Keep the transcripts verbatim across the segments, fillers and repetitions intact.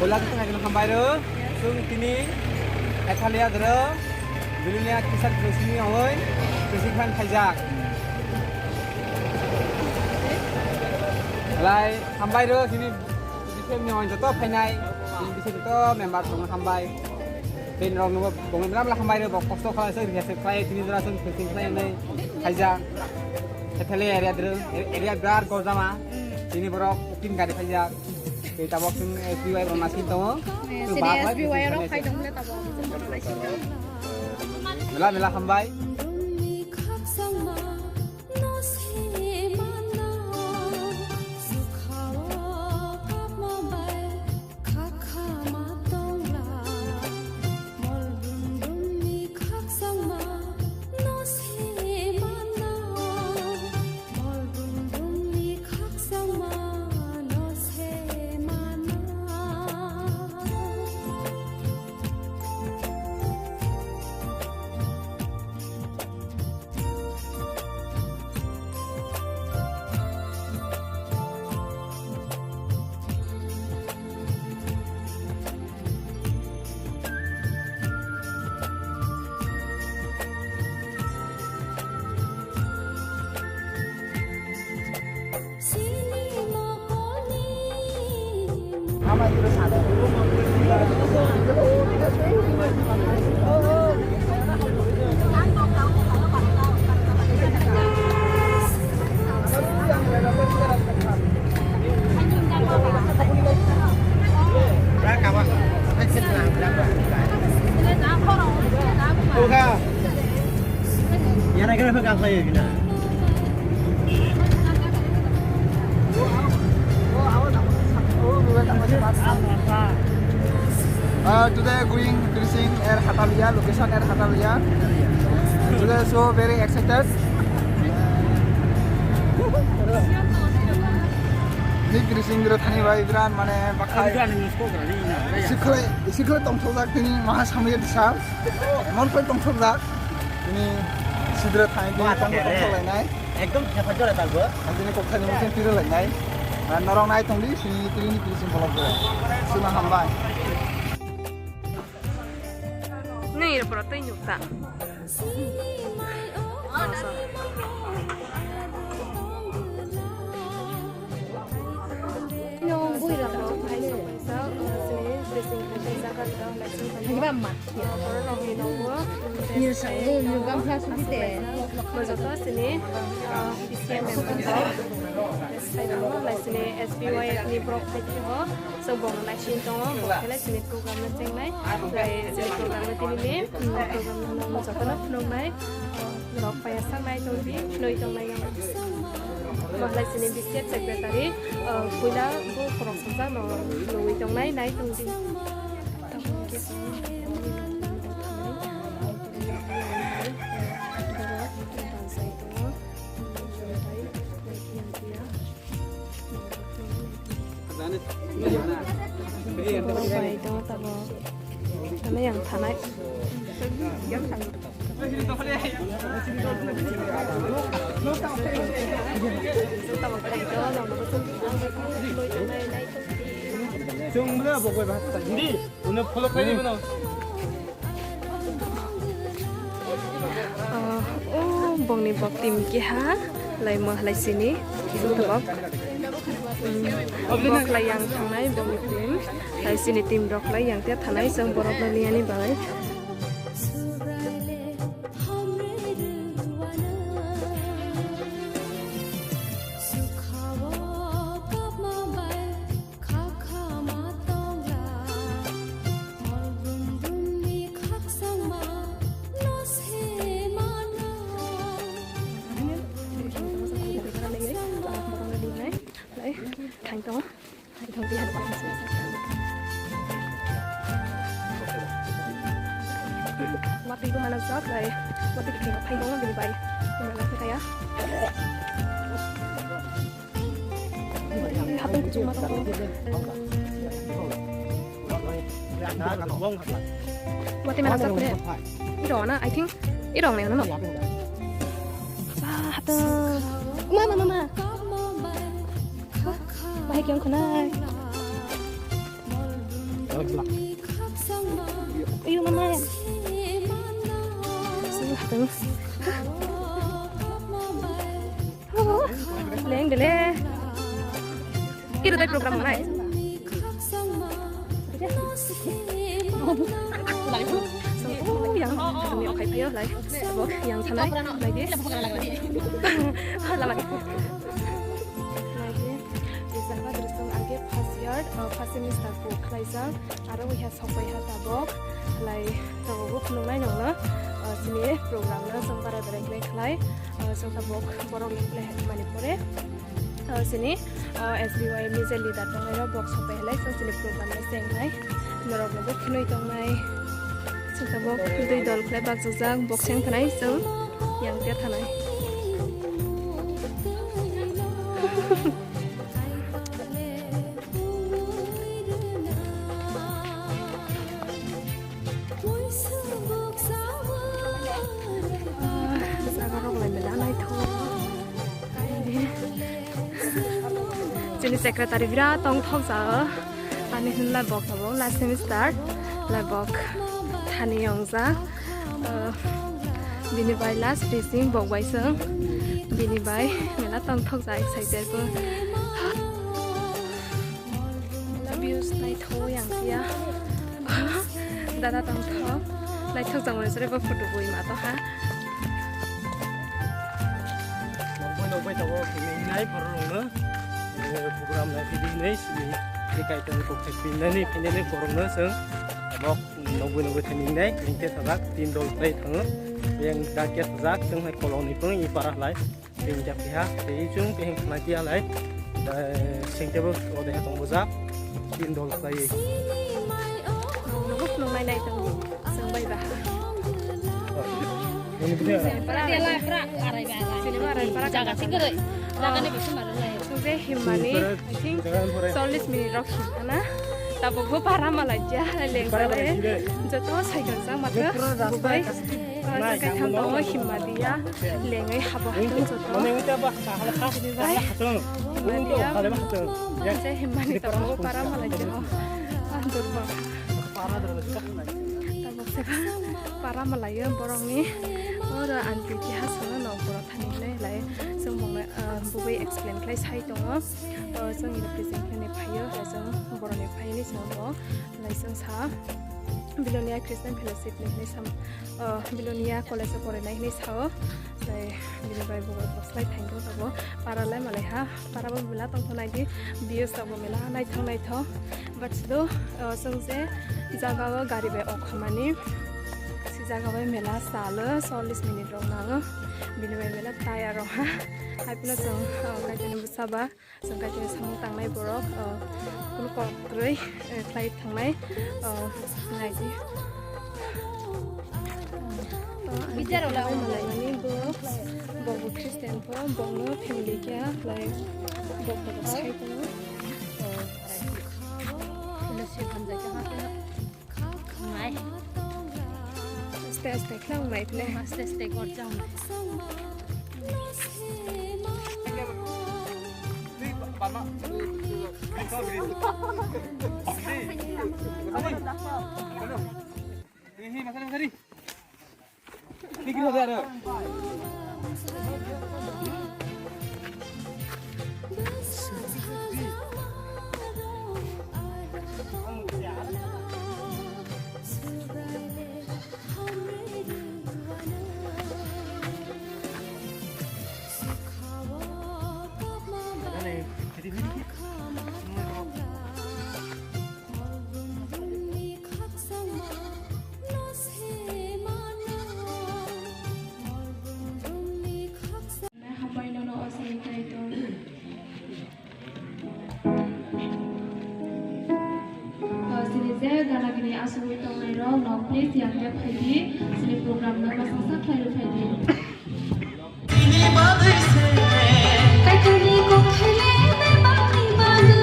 Wala tu tengah jenuh hambai ro, sung tini, Ethalia dero, Bilunia kisar Krishni hoi, Krishni khan khaijak. Lai hambai ro, sini bisem ni hoi joto phainai, sini bisem joto member sung hambai. Tei norok nungbo bongni bwlam bwlam hambai rw, bo kosto khlai se, rihasek khlai, tini jora chwng fencing khlai hwnwi khaijak. Ethele area dwrwng, area birat gojama. Tini borok tin gari khaijak. Tei tabok chwng S B Y rok naising tongo. Chwng bahai S B Y rok khai tongmani tabok. Mela mela hambai. Uh, today going Krishing er Hatalia, location er Hatalia. Today so very excited. Ni Krishing dira thani bai biran mane bakhai. Sikhle sikhle tongthok jak tini maha samya disa. Mon koi tongthok jak. Tini sidra thani tini tongthok lainai. Ekdom hepa jora talbo. Ang tini kok thani musin pira lainai. Norok nai tongdi sini tini ni Krishing bolok dira. Suna hambai. Nini ro pura tei nyuk ta. Yung bui rok no phai se paisa, sini dressing khai se jaga rok naising khai. Borok rok ni nogo. Ni sa o ni gamsa subi te. Mojoto sini, ah, B C M member rok. Sai tongo, lai sini S B Y ni borok phai tongo. Chwng bono naising tongo, bo khe lai sini program no chengnai. Lai sini program no tini ni, mm, program no jotono phunuknai. Norok paiya sak nai tongdi, noi tongnai yang. Bo lai sini B C F secretary, uh, puila bo khorok sajak no nugwi tongnai, nai tongdi. Bai tongo tabok. Thanai yang thanai. Tabok khaito, tabok khaito. Hindi, uno follow khaidi bono. Ah, o bongni bok team keha lai mo halai sini bok. Bok lai yang thangnai bongni team lai sini team rok lai yang te thanai chwng borok lai liani bai. Kha kha ma tongla, mol brum brum ni khakchangma no se mana. Thang tongo. Watwi bo mana jat lai. Watwi thang phai tongo bini bai. Mana kaya. Hapung kuchuk ma tongo. Watwi mana jat kre. Iro na, I think. Iro na no. Ba, hapung. Ma, ma, ma, ma. Bahai kyang khonai. Ayo, mama. Leng dele. Kira dai program mana? Oh, yang kami okai payo lai. Bo yang sana lagi. Lagi. Lagi. Rijak Badrwsong age first year, uh, first semester bo khlaijak, aro wngya sokpaiha tabok, khlai tabok bo phunuknai nongno, uh, chini program no chwng barai barai khlai khlai, uh, chwng tabok borok ni khlai mani pore, uh, chini, uh, S B Y ni je leader tongnai rok bok sokpai halai chwng chini program no chengnai, norok no bo phunui tongnai, chwng tabok dui dol khlai bachajak bokseng thanai chwng yang tia thanai. Jaga rok lai mela naithok. Chini secretary birat tongthok jao. Ani hwnla bok abo last semester. Lai bok thani ongja. Bini bai last facing bok bai song. Bini bai mela tongthok ja excited bo. Views naithok yang ya. Dada tongthok. Naithok jang mani sore bo photo bui ma to ha. Nokbai nokbai tabok kini nai borok rokno. Program nai pidi nai sini. Ni kaitor ni kok thek pidi nai pidi nai borok no song. Tabok. Nokbai nokbai thani nai, hingke sajak tin dol khlai thango. Yang dakya sajak, teng hai kolong ni pung i para lai. Teng jak piha, tei chung teng khna kia lai. Sengke bo ode ha tong bojak, tin dol khlai. Nokno nai nai tong, sengbai baha. Para, para, para, para, para. Jaga sih kere, jaga ni bisi maru lai. Sungje himmani, I think, chollish minute rok himkha na. Tabuk bo para malai ja, lengsa lai. Joto cycle sa mata bubai. Kaisa kaitham tongo himma dia. Lengwi habo hatung joto. Himma dia. Je himmani tabuk bo para malai ja. Ah, durba. Tabuk se para malai borokni. Oro aunty kiha sano nokborok thani lai lai. Sung bongno, ah, bubai explain khlai sai tongo. O, chwng represent khe ni phaio, hai chwng boroni phaini chwng bo, lai chwng sa Bilonia Christian Fellowship ni hinwi sam, o, Bilonia College o porinai hinwi sao, lai bini bai bo slai thango tabuk para lai malai ha, para bo mela tongthok nai di, views tabuk mela naithok naithok, but sudu, o, chwng je jaga o gari bai okhamani, si jaga bai mela salo, chollish minute rok nango, bini bai mela tayar rok ha, hai phano chwng, o, kaisa ni bwsa ba. Chwng kaisa samung tangnai borok, o, kunu kok kwrwi, eh, khlai thangnai, o, nai di. O, ani bijaro tei lai malai mani bo, bo bo Christian bo, bo no family kya, lai bo bo sai ko. O, nai. Aste aste khwlai nai phle. Aste aste gorjak. Hambai nono o sini Kaitor. Sini je gana gini asugwi tongnai rok no please yang khe phaidi, sini program no bwsaksa khlai rw phaidi. Kaitorni kok khaile bebakni bagwi.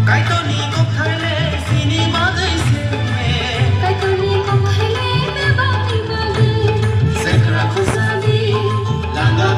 Kaitorni kok khaile sini bagwi se. Kaitorni kok khaile bebakni bagwi. Sekra khosadi, langa